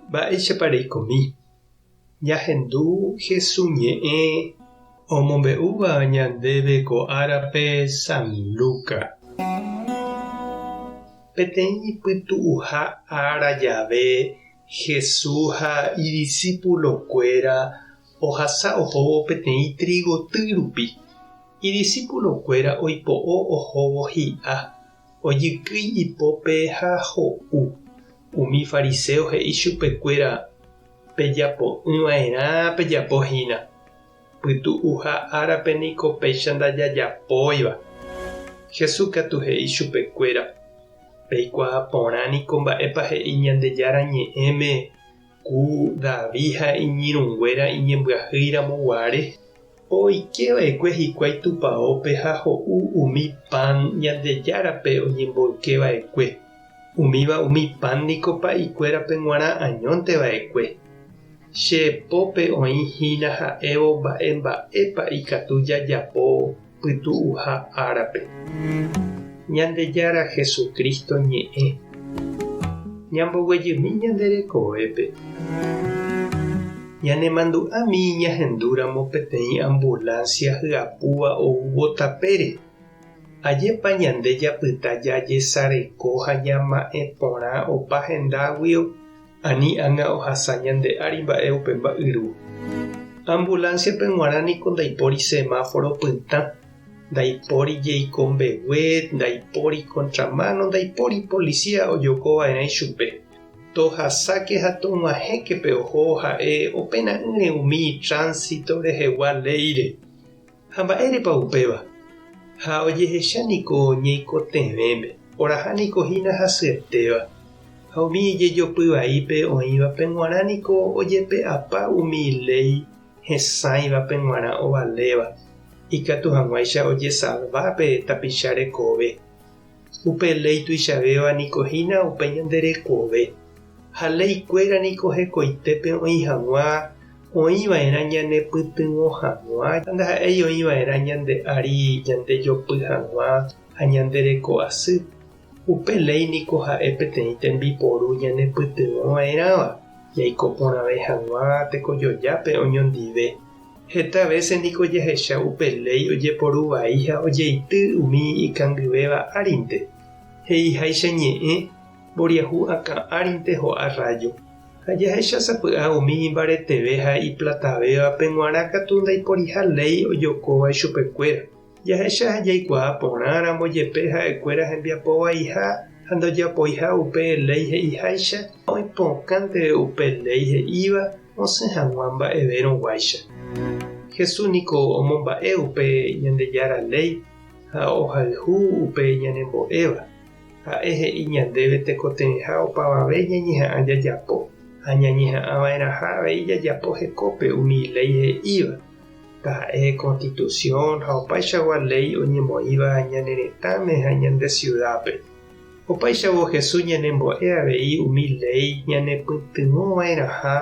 Mba'éichapa reikomi? Ñahendu Hesu ñe'ẽ omombe'úva ñandéve ko árape San Luca. Peteĩ pytu'uha ára jave Hesu ha idisípulokuéra ohasa ohóvo peteĩ trigoty rupi. Idisípulokuéra oipo'o ohóvo hi'a, ojykýi ipópe ha ho'u. Umi fariséo he'i chupekuéra, Pejapo'ỹ va'erã pejapo hína. Pytu'uha árape niko péicha ndajajapóiva. Jesús katu he'i chupekuéra, Peikuaa porã niko mba'épa he'i Ñandejára Ñe'ẽme ku David ha iñirũnguéra iñembyahýi ramo guare. Oike va'ekue hikuái tupaópe ha ho'u umi pan Ñandejárape oñemboyke va'ekue. Umíva umi pan niko pa'ikuérape g̃uarã añónte va'ekue. Che pópe oĩ hína ha'évo mba'e mba'épa ikatu jajapo pytu'uha árape. Ñandejára Jesucristo ñe'ẽ. Ñamboguejymi ñande rekovépe. Ñanemandu'ami ñahendúramo peteĩ ambulancia hyapúva oúvo tapére. Ajépa ñande japyta jajesareko ha ñama'ẽ porã opa hendáguio ani ág̃a ohasa ñande ári mba'e upe mba'yru. Ambulancia-pe g̃uarã niko ndaipóri semáforo pytã, ndaipóri jeiko mbegue, ndaipóri contramano, ndaipóri policía ojoko va'erã ichupe. Tohasáke ha tog̃uahẽke pe oho ha'e opena'ỹre umi tránsito rehegua léire. Ha mba'érepa upéva? Ha ojehecha niko ñeikotevẽme, oraha niko hína hasyetéva. Ha umi jejopy vaípe oĩvape g̃uarã niko ojepe'apa umi léi hesãivape g̃uarã ovaléva, ikatu hag̃uáicha ojesalva pe tapicha rekove. Upe léi tuichavéva niko hína upe ñande rekove. Ha léi kuéra niko hekoitépe oĩ hag̃ua oĩ va'erã ñane pytyvõ hag̃ua, ndaha'éi oĩ va'erã ñande ári ñande jopy hag̃ua ha ñande reko asy. Upe léi niko ha'e peteĩ tembiporu ñane pytyvõ va'erãva jaiko porãve hag̃ua tekojojápe oñondive. Heta vése niko jahecha upe léi ojeporu vai ha ojeity umi ikangyvéva árinte. He'iháicha ñe'ẽ, mboriahu akã árinte ho'a rrájo. Ha jahecha sapy'a umi imbareteve ha iplatavévape g̃uarã katu ndaiporiha léi ojokóva ichupekuéra. Jahecha ha jaikuaa porãramo jepe ha'ekuéra hembiapo vaiha ha ndojapoiha upe léi he'iháicha, oipokãnte upe léi he'íva osẽ hag̃ua mba'evérõguáicha. Jesús niko omomba'e upe Ñandejára léi ha ohayhu upe ñanembo'éva. Ha'e he'i ñandéve tekotevẽha opavave ñañeha'ã jajapo, ha ñañeha'ãva'erãha avei jajapo hekópe umi léi he'íva, taha'e Constitución ha opaichagua léi oñemoĩva ñane retãme ha ñande ciudad-pe. Opáichavo Jesús ñanembo'e avei umi léi ñanepytyvõva'erãha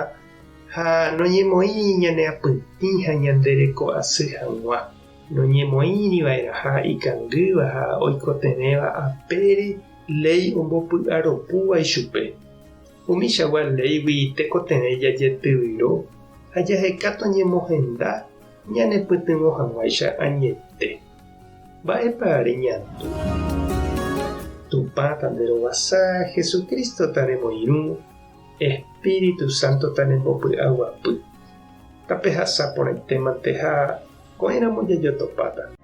ha noñemoĩri ñaneapytĩ ha ñandereko'asy hag̃ua. Noñemoĩri va'erãha ikangýva ha oikotevẽva apére léi ombopy'aropúva ichupe. Umichagua léigui tekotevẽ jajetyvyro ha jaheka toñemohenda ñanepytyvõ hag̃uáicha añete. Mba'épa reñandu? Tupã tanderovasa, Jesucristo tanemoirũ, Espíritu Santo tanembopy'aguapy. Tapehasa porãitémante ha ko'ẽramo jajotopáta.